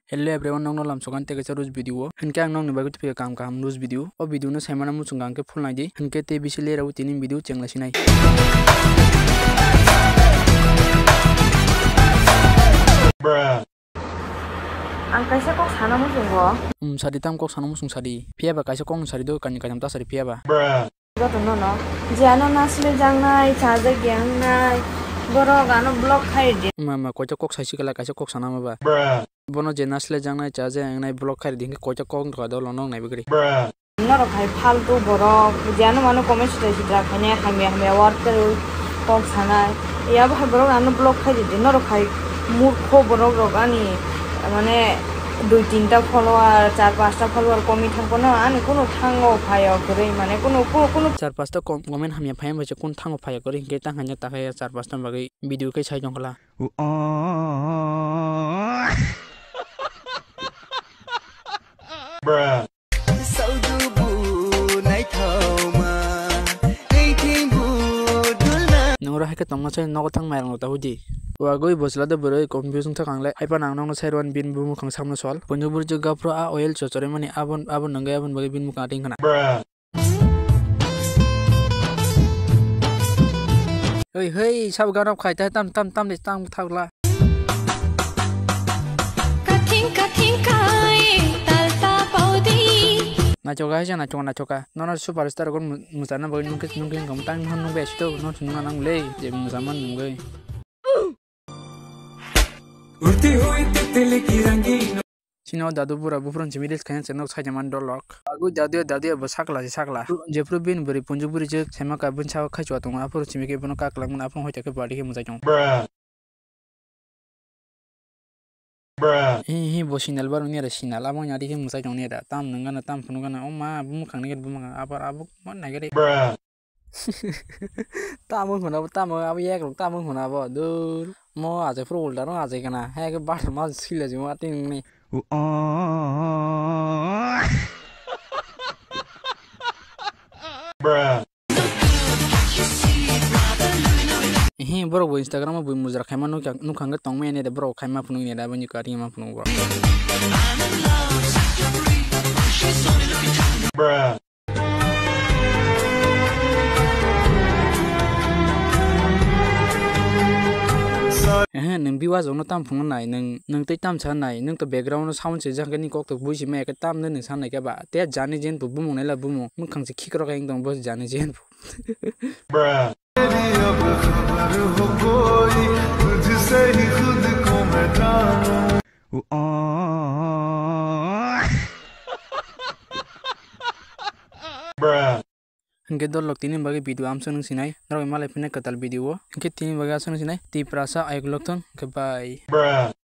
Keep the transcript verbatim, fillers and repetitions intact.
Hello everyone, nokno lamsokan tei kaisa roast video o. Hinkhe ang nokni bagwi tubui kaham kaham roast video. O video no saimano muchung kha hinkhe full naidi. Hinkhe tei bisi lerabo tini video chengla sinai. Ang kaisa kok sana muchungo. Um, sadi tam kok sana muchung sadi. Phiya ba kaisa kok sadi do kani kaisa ta sadi phiya ba. Joto nono je ano nasle jangnai, chajak yangnai, borok ano block khai di. Ma, ma, koita kok saisi kala kaisa kok sana ma ba. Bono je nasle jangnai, chajak yangnai, block khai di hinkhe koita kok wngkha dolo nong nai bwgri. Norok hai faltu borok, je ano mano comment sitra sitra khainai, hamya hamya word kwrwi kok sanai. Yabo hai borok ano block khai di, norok hai murkho borok rok ani mane dui tinta follower, char pasta follower komi thang kono ani kunu thango phai o kwrwi mane kunu, kunu, kunu. Char pasta kom-, comment hamya phai bai se kun thango phai o kwrwi hinkhe tang hanya ta khe char pasta bagwi video khe sai tong khala. Bruh. Saudhubu naithoma, tei thengbu dulna. Nwng oro hai khe tongma se nogo thang mairang rok ta hudi. Wagwi bwsla de bwrwi confuse wngkha khanglai. Hai phano ang nokno sai rwani bini bumukhang samno sol. Punjuk bwrwi je gaphro a oil chochorwi mani abo, abo nungwi aboni bagwi bini mukhang ating khna. Oi hei sabo ganok khai ta tam tam tam de tam thakla. Kathing kathing kai tal ta paudi. Nachoka hai jana chonga nachoka. Nono superstar gon mu-, muchana bagwi nungkhe nungkhe wngkha tang hon nungbe asito non nungna nang le je muchama nungwi. Urti hui titili kirangi. Sino dadu bura buphuru simi reels khaina channel saija man dolok. Agwi dadu dadu bo sakla si sakla. Jephru bin bwrwi punju bwrwi je sema ka bin sawa khai chwa tongo aphuru simi khe bono kaklangmani aphuru hoita khe bari khe mujai tongo. Bruh. Hi hi bo sinal bar nira sinal abo nyari khe mujai tongo nira tam nungana tam phunukana o ma bo mukhang nigir bo mukhang abar abo mo nagari. Tamo hwnabo tamo abo yak rok tamo hwnabo dur mo ajai phuru ulta no ajai kana hai khe bathroom o sila jimo ating ni. Ehe borok bo Instagram o bui mujra khaima nukya nukhang khe tongmani de borok khaima phunuk ni da bini cutting ma phunuk borok. Ehe, nwng biwajok no tam phungo nai, nwng, nwng tei tam sa nai, nwng to background no sound se jang khe ni kok to bui sima ekhe tam de nwng sa nai khe ba, te jani jen bo bumung nai la bumung, mwkhang se khikrok hai wng tong bo jani jen bo. Bruh. Hwnkhe dolok tini bagwi video amsok nung sinai, norok malai phina kwtal video o. Hwnkhe tini bagwi aswk nung sinai, Tiprasa ayuk lokthung, hwnkhe bye. Bruh.